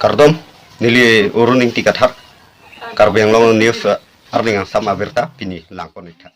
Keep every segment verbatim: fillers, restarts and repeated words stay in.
Kardom, neli Arun Ingti Kathar, Karbi Anglong News, eh, arni kangsam abirta pini langpon-iktha.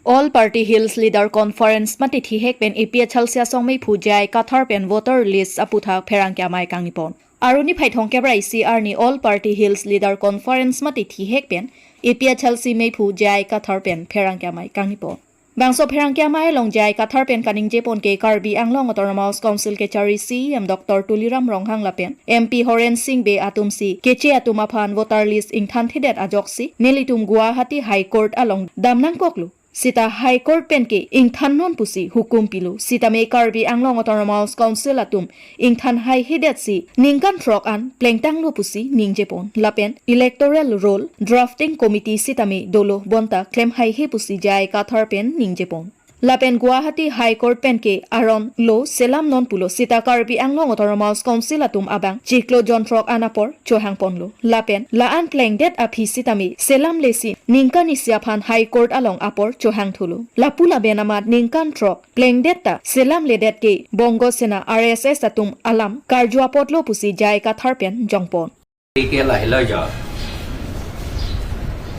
All Party Hills Leader Conference mate thihek pen A P H L C asong meiphu J I Kathar pen voter list aputhak pherangke amei kangnipon. Arni phai thomkep ra isi arni All Party Hills Leader Conference mate thihek pen A P H L C meiphu J I Kathar pen pherangke amei kangnipon. Bangso pherangke amei along J I Kathar pen kaningjepon ke Karbi Anglong Autonomous Council kechari C E M Doctor Tuliram Ronghang lapen M P Horen Sing Bey atumsi keche atum aphan voter list ingthanthedet ajoksi nelitum Guwahati High Court along damnangkoklo. Sita High Court pen ke ingthannon pusi hukum pilo. Sitame Karbi Anglong Autonomous Council atum ingthan haihedetsi ningkan throk an plengtanglo pusi ningjepon. Lapen electoral roll drafting committee sitame dolo bonta klem haihe pusi J I Kathar pen ningjepon. Lapen Guwahati High Court pen ke aron lo selamnon pulo, sita Karbi Anglong Autonomous Council atum abang chiklo jon throk an apor chohangponlo. Lapen la-an plengdet aphi sitame selamlesi ningkan isi aphan High Court along apor chohangthulo. Lapu laben amat ningkan throk plengdet ta selamledet ke Bongo Sena R S S atum alam karju apotlo pusi J I Kathar pen jongpon. Ke lahelo jo.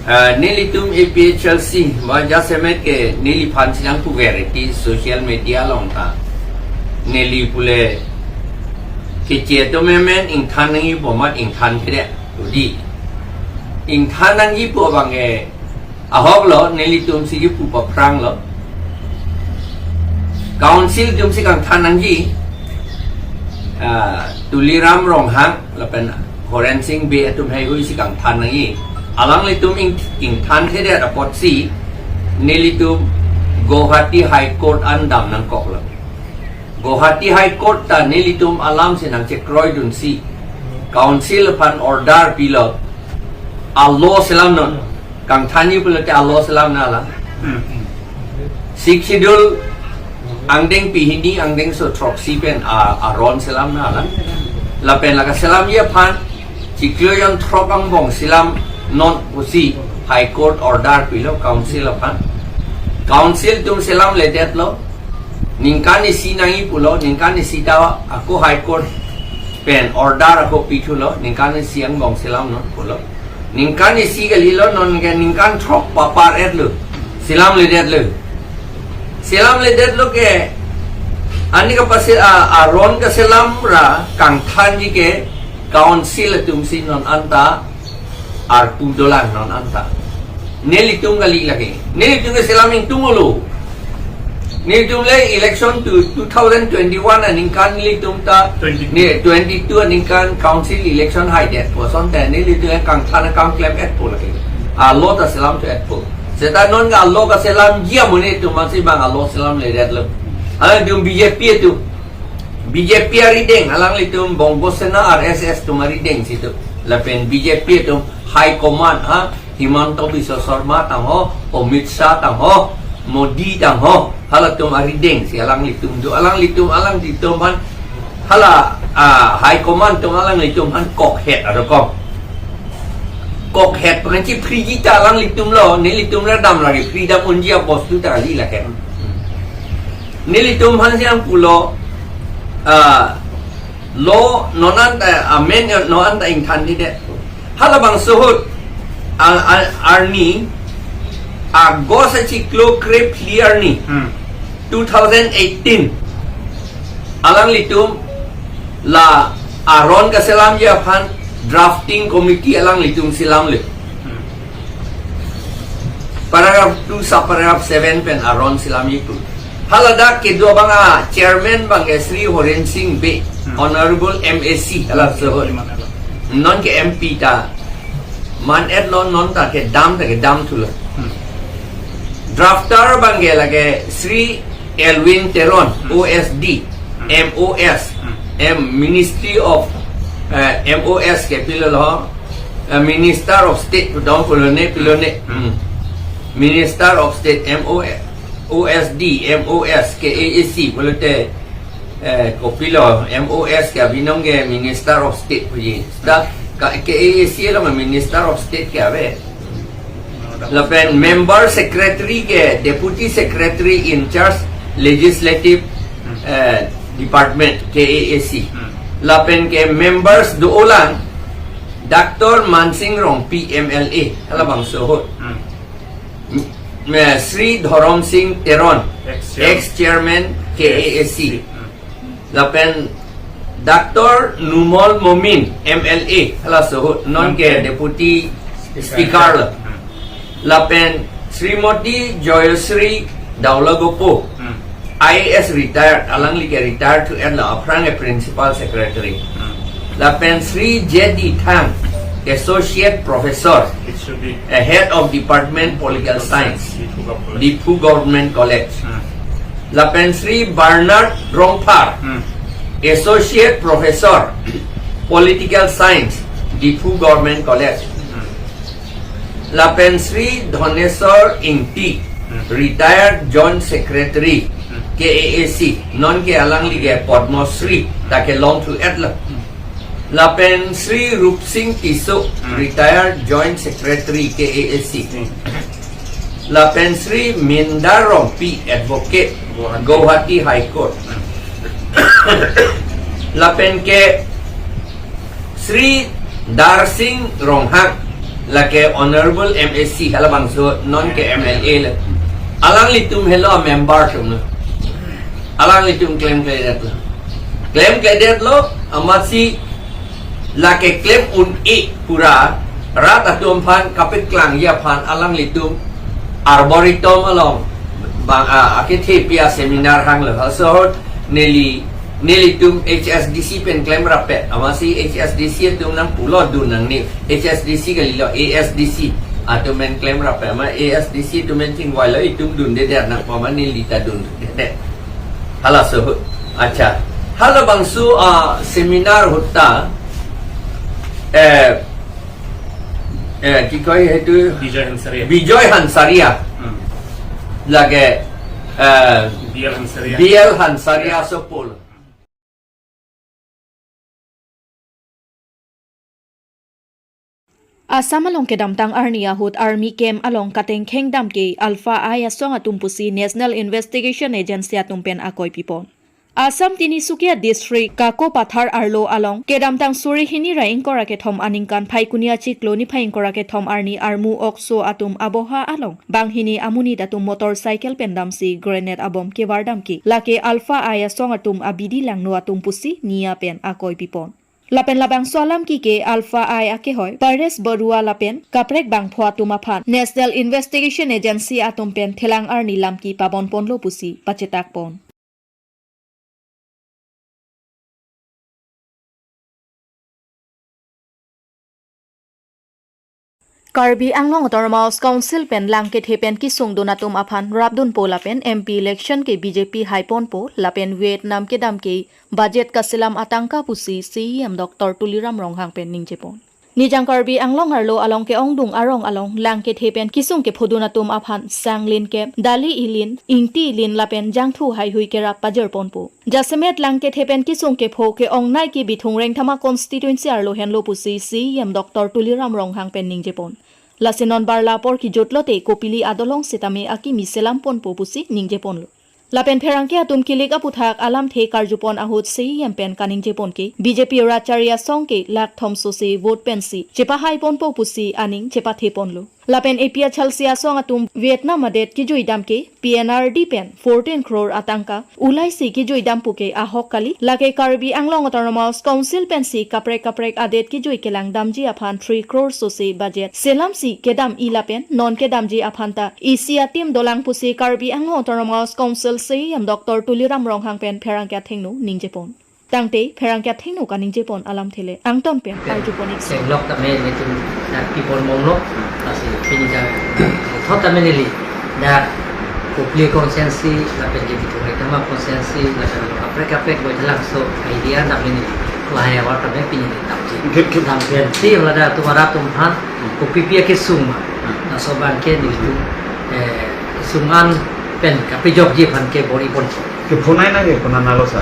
Ah, nelitum A P H L C, ba jasemet ke neliphan silang pu variety social media along ta. Neli pule keche atum memen ingthan nangji pu amat ingthanthedet. Udi. Ingthan nangji pu abang ke ahok lo, nelitumsi kipu paphrang lo. Council atumsi kangthan nangji, ah, Tuliram Ronghang lapen Horen Sing Bey atum heihui si kangthan nangji. Alanglitum ing, ingthanthedet apotsi nelitum Guwahati High Court an damnangkoklo. Guwahati High Court ta nelitum alamsi nangchekroidunsi Council aphan order pilo, a-law selamnon. Kangthanji pulote a-law selamnon alang. Sixth Schedule angdeng pehini angdengso throksi pen a, aron selamnon alang. Lapen la kaselamji aphan chiklo jon throk angbong selamnon pusi High Court order pilo Council aphan. Council atum selamledetlo. Ningkan isi nangji pulo, ningkan isi ta ako High Court pen order ako pithulo, ningkan isi angbong selamnon pulo. Ningkan isi kalilo, non ke ningkan throk papar-etlo. Selamledetlo. Selamledetlo ke ani kapase a, aron kaselam ra kangthanji ke Council atumsi non anta arpu dolang non anta. Nelitum kali lake. Nelitum ke selam ingtunglo. Nelitum le election to two thousand twenty-one aningkan nelitum ta twenty-two. Ne twenty-two aningkan council election haidetpo asonte nelitum kangthan kangklem-etpo lake. A-law ta selamthu-etpo. Seta non a-law kaselamji amonit atum masi bang a-law selamledetlo. Alanglitum B J P atum. B J P arideng, alanglitum Bongo Sena R S S atum arideng situ. Lapen B J P atum High Command, ha, Himanta Biswa Sarma tangho, Amit Shah tangho, Modi tangho, halatum aridengsi alanglitum do, alanglitum, alanglitum aphan, hala, ah, High Command atum alanglitum aphan kokhet adokom. Kokhet pengensi free-ji ta alanglitumlo, nelitum ra dam lake, free dam unji abostu ta kali lake. Nelitum aphansi nangpulo, ah, law non anta, amen non anta ingthanthedet. Halabangso ahut, a, a, arni, August achiklo krephli arni, Hmm. two thousand eighteen. Alanglitum la aron kaselamji aphan drafting committee alanglitum selamle. Hmm. Paragraph two, subparagraph seven pen aron selamji pu. Haladak kedo abang a-chairman abang ke Shri Horen Sing Bey, Hmm. Honorable M A C, hala so. Non ke M P ta. Man-etlo non ta kedam ta kedamthulo. Hmm. Drafter abang ke lake Shri Elwin Teron, Hmm. O S D, Hmm. M O S, Hmm. M Ministry of, eh, M O S ke pilolo, eh, Minister of State, pudong pilone, pilone. Hmm. Hmm. Minister of State, M O S, O S D, M O S, K A A C, pulote, eh, kopilo, M O S ke abinong ke Minister of State puji. Seta ka, K A A C along Minister of State ke ave. Lapen member secretary ke deputy secretary in charge Legislative, eh, Department, K A A C. Hmm. Lapen ke members do-olang, Doctor Mansing Rongpi M L A, halabangso ahut. Hmm. M-, eh, Sri Dhorom Singh Teron, ex-chairman, ex-chairman K A A C. Yes. Hmm. Lapen Doctor Numal Momin M L A, halaso ahut, non ke, non ke Deputy Speaker. Speaker lo. Hmm. Lapen Srimati Joyasri Daulagopo, hmm, I A S retired, alangli ke retired thu-etlo, aphrang ke Principal Secretary. Hmm. Lapen Sri J D Thang, Associate Professor, it should be, a Head of Department Political Science, Diphu Government College. Diphu Government College. Hmm. Lapen Sri Bernard Rongphar, hmm, Associate Professor, Political Science, Diphu Government College. Hmm. Lapen Sri Dhaneswar Ingti, hmm, Retired Joint Secretary, hmm, K A A C, non ke alangli ke Padma Shri ta kelong thu-etlo. Hmm. Lapen Sri Rupsing Tisso, hmm, Retired Joint Secretary K A A C. Hmm. Lapen Sri Mindar Rongpi, Advocate, Guwahati, Guwahati High Court. Hmm. Lapen ke Sri Darsing Ronghang, lake Honorable M A C, halabangso non ke M L A lo. Alanglitum helo member atum lo. Alanglitum klemkledetlo. Klemkledetlo, amatsi lake klem un-e pura, rat atum aphan kapeklang ji aphan alanglitum Arboretum along bang, ah, akethe pi a-seminar hanglo. Halaso ahut neli, nelitum H S D C pen klemrappet. Amatsi H S D C atum nangpulo dun nangne. H S D C kalilo, A S D C atum pen klemrappet. Amat A S D C atum pen chingvailo, itum dundedet nangpo, amat neli ta dundedet. Halaso ahut. Accha. Halabangso, ah, seminar ahut ta, eh, eh, কি কয় সেইটো? বিজয় হানচাৰিয়া। বিজয় হানচাৰিয়া। উম। Lake, eh, B L হানচাৰিয়া। B L হানচাৰিয়া সপল। Assam along kedamtang arni ahut army camp along katengkheng dam ke Alpha I asong atum pusi National Investigation Agency atum pen akoi pipon. Assam Tinisukia District Kakopathar arlo along kedamtang suri hini ra ingkoi ra kethom aningkan Phaikuni achiklo niphai ingkoi ra kethom arni armu okso atum aboha along banghini amonit atum motorcycle pen damsi grenade abom kevar dam ke lake Alpha I asong atum abidi langno atum pusi niya pen akoi pipon. Lapen labangso alam ke ke Alpha I akehoi Paresh Barua lapen kaprek bangpho atum aphan National Investigation Agency atum pen thelang arni lam ke pabon ponlo pusi pachetak pon. Karbi Anglong Autonomous Council pen lang kethe pen kesung dun atum aphan rapdunpo lapen M P election ke B J P haiponpo lapen Vietnam kedam ke budget kaselam atangka pusi C E M Doctor Tuliram Ronghang pen ningjepon. Nijang Karbi Anglong arlo along ke-ongdung arong along lang kethe pen kesung kephodun atum aphan sang lin kep, dali ilin, ingti ilin lapen jangthu haihui kerap pajirponpo. Jasemet lang kethe pen kesung kepho ke-ongnei ke Bithung Rengthama constituency arlo henlo pusi C E M Doctor Tuliram Ronghang pen ningjepon. Lasi non bar la apor kejut lote kopili adolong setame akimi selam ponpo pusi ningjeponlo. Lapen pherangke atum kilik aputhak alamthe karjupon ahut C E M pen kaningjepon ke B J P Rachari asong ke lakh thom sose vote pensi chepahaiponpo pusi aning chepathe ponlo. Lapen A P H L C asong atum Vietnam adet kejui dam ke P N R D pen fourteen crore atangka ulaisi kejui dam puke ahok kali, lake Karbi Anglong Autonomous Council pensi kaprek kaprek adet kejui kelang damji aphan three crore sose budget selamsi kedam-i lapen non kedamji aphan ta isi atim dolang pusi Karbi Anglong Autonomous Council C E M Doctor Tuliram Ronghang pen pherangke athengno ningjepon. Tangte pherangke athengno kaningjepon alamthe le angton pen, oke, arjupon ik si. Chenglok tame nelitum dak pipon bomlo, lasi pini dak thot tame neli dak Kopili constituency lapen ke Bithung Rengthama constituency lapen kaprek kaprek boi thelang so idea tame neli lahai awar tame pini neli damji. Oke, oke. Dam pen si lada atum arat atum aphan kopipi akesung ma. Hmm. Laso abang ke nelitum, eh, sung an pen kapejokji aphan ke bor-i pon. Ke phonai na ke phonai nalo sa.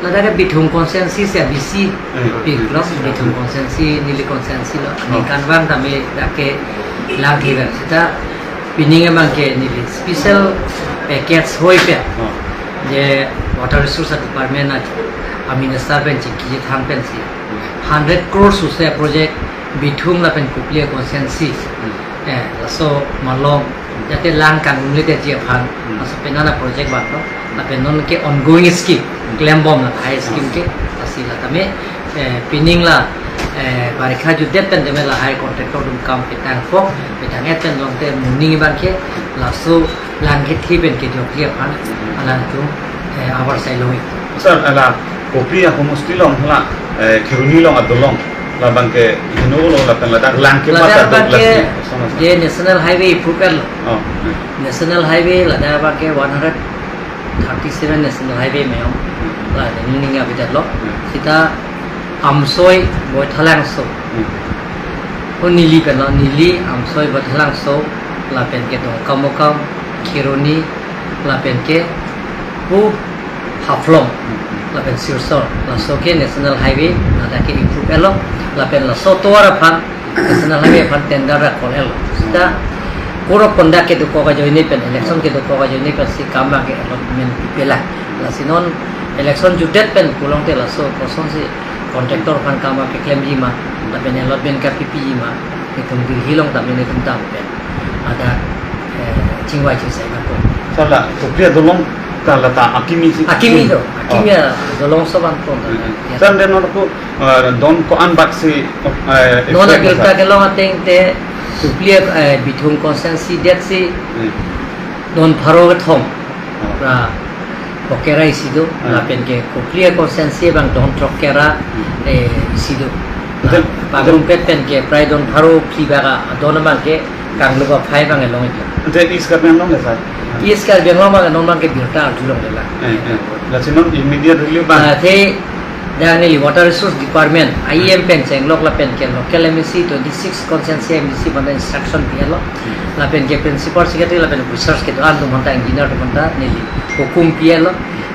Ladak ke Bithung constituency si abisi, eh, pik lo, Bithung constituency, neli constituency lo. Oh. Ningkan vang tame dak ke lang ke vang sita pining emang ke neli special Package hoi pen, oh, je Water Resource Department a, a minister pen chiki than pensi hundred crore suse project Bithung lapen Kopili constituency, hmm, eh, laso malom jate lang kangnumledetji aphan, hmm, laso penang a project vanglo, lapen non ke ongoing scheme, hmm, klembom la high scheme ke, lasi la tame, eh, pining la, eh, barikha jutdet pen tame lahai contractor atum kam petang po, petang et pen longte moning abang ke, laso lang kethe pen kejokji aphan alangtum, eh, abar sai longji. Sir, ala Kopili a homosti along hala, eh, Kheroni along adolong labang ke heno lo lapen ladak lang ke ladak mata abang dok ke lasi, sama, sama, je National Highway approve lo. Oh, hmm. National Highway ladak abang ke one hundred thirty-seven National Highway meyong. Hmm. La neli ning avedetlo. Hmm. Sita Amsoi, Baithalangso. Hmm. O neli pen lo, neli Amsoi, Baithalangso, lapen ke Dongkamukam, Kheroni, lapen ke pu Haflong, hmm, lapen Silchar, laso ke National Highway, ladak ke approve lo, lapen laso tovar aphan, National Highway aphan tender ra call lo. Sita, kurok kondak kedokok ajoine pen, election kedokok ajoine pensi kam abang ke allotment pipela. Lasi non election jutdet pen pulote laso kosonsi contractor aphan kam abang keklemji ma, lapen allotment kapipiji ma, itum Delhi along tame itum dam pen. Ada, eh, chingvai chingsai nangpo. Sir, la Kopili adolong ta lata akimi si. Akimi do, akimi, oh, adolong so vangpo. Hmm. Ya. Sir, then non ko, eh, don ko-an bak si, eh, non effect abirta sa kelong ateng te Kopili, eh, Bithung constituency det si, hmm, don pharo kethom. Oh. Ra Pokera isi do, ah, lapen ke Kopili constituency abang don throkkera, hmm, eh, isi do. Then, pagrum then pet pen ke prai don pharo phli bak adon abang ke kanglup aphai abang along iklo. Then East Karbi Anglong ke, sir? East Karbi Anglong abang non abang ke birta arjulonglelang. Eh, eh. Lasi non immediate relief abang. Ah, the Dak neli Water Resource Department, I E M pen chenglok lapen ke local M A C twenty-six constituency M A C aphanta instruction pi-et lo. Lapen ke principal secretary lapen officers kedo-an atum aphanta engineer atum aphanta neli hukum pi-et lo.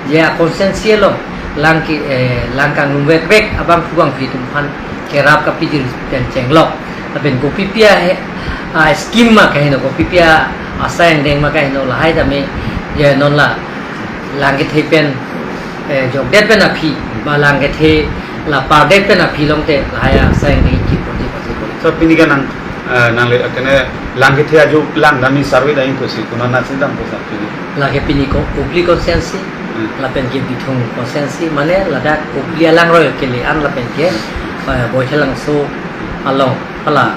Je a constituency along lang ke, eh, lang kangnumvekvek abang pu abang pi atum aphan kerap kapiji pen chenglok. Lapen kopipi a he, a scheme ma kaheno, kopipi a asai angdeng ma kaheno lahai tame, je non la lang kethe pen, eh, jokdet pen aphi, ba lang kethe la pardet pen aphi longte lahai asai angdeng ki poti poti poti. So pini ke nang, eh, nangle kene lang kethe aju lang dami survey dai pusi konat nasi dam pusi pini. Lake pini ko Kopili constituency, hmm, lapen ke Bithung constituency, mane ladak Kopili alangroi kele-an lapen ke, eh, Baithalangso along, hala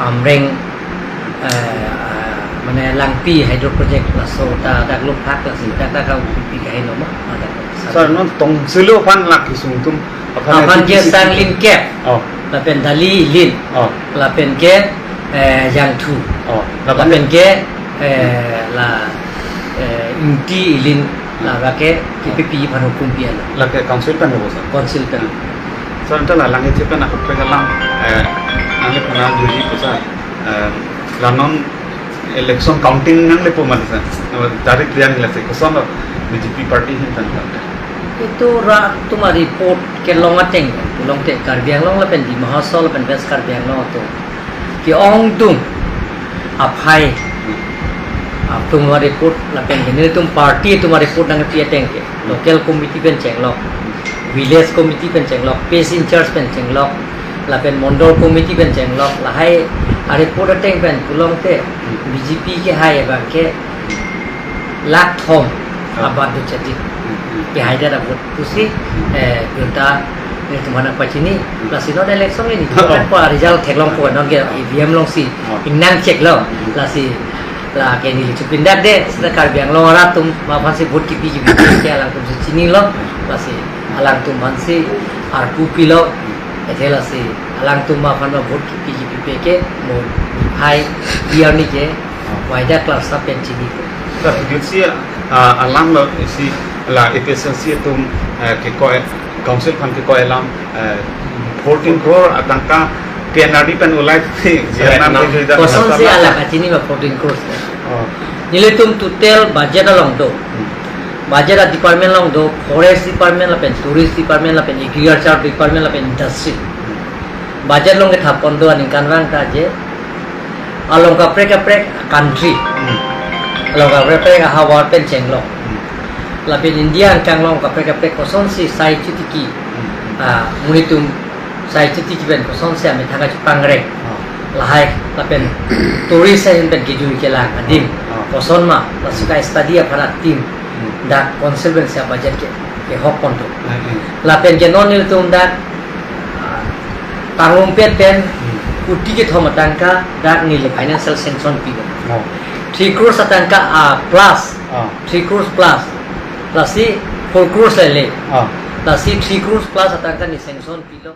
Amreng, eh, mane Langpi hydro project laso ta dak lum thak lasi dak dak ka Kopili kaheno ma, ladak. Sir, non tongsilo aphan lak kesung atum aphan, aphan ke Sanglin kep. Oh. Lapen Dali Ilin. Oh. Lapen ke, eh, Jangthu. Oh. Lapen, lapen ke, eh, la, eh, Ingti Ilin, la ba ke, kipipi aphan hukum pi-et lo. Lake council pen lo, sir? Council pen. Sir, anta la lang kethe pen ako pe kalang, eh, nangle puna juji ko, sir. Eh, la non election counting nanglepo ma, sir? Tarik riang lasi koson lo B J P party hin tan tan. Itum ra atum a report kelong ateng, longte Karbi Anglong lapen Dima Hasao lapen West Karbi Anglong atum ke-ongdung aphai atum a report lapen ke nelitum party atum a report nangpi ateng ke local committee pen chenglok, village committee pen chenglok, parish in charge pen chenglok, lapen mondol committee pen chenglok, lahai a report ateng pen pulongte B J P kehai abang ke lakh thom abat do chati. Kehaidet a vote pusi, eh, junta nelitum aphan pachini, lasi non election ini, ko result theklongpo, non ke E V M alongsi ingnang check lo, lasi lake neli chupindak de, seta Karbi Anglong arat atum aphansi vote kipi kipi ke alangtum si chinilo, lasi alangtum aphansi arpu pilo, athe lasi alangtum aphan vote kipi kipi ke mo hai year ni ke Waida Clark sir pen chini. Sir, judicial, ah, alam lo isi la A P H L C atum, eh, kekoi, council aphan kekoi alam, eh, fourteen crore atangka P N R D pen ulai si, right, jangan now. Kosonsi ala kachini ma fourteen crore. Oh. Nelitum total budget along do. Hmm. Budget a department along do, forest department lapen tourist department lapen agriculture department lapen industry. Hmm. Budget along kethap pon do aningkanvang ta je along kaprek kaprek country. Hmm. Along kaprek kaprek ahavar pen chenglok. Hmm. Lapen India angkang along kaprek kaprek kosonsi sai chotiki. Hmm. Ah, monit atum sai chotiki pen kosonsi amethang kachepangreng. Ah. Lahai lapen tourist ahin pen kejui kelang adim. Ah. Koson ma, laso ka-study aphan adim. Hmm. Dak council pen si budget ke, kehok ponpo. Hmm. Lapen ke non nelitum dak, ah, tangrumpet pen, Hmm. kuti kethom atangka dak neli financial sanction pipo. Oh. Three crores atangka, ah, plus. Ah. Three crores plus. Lasi four crores lele. Ah. Lasi three crores plus atangka neli sanction pilo.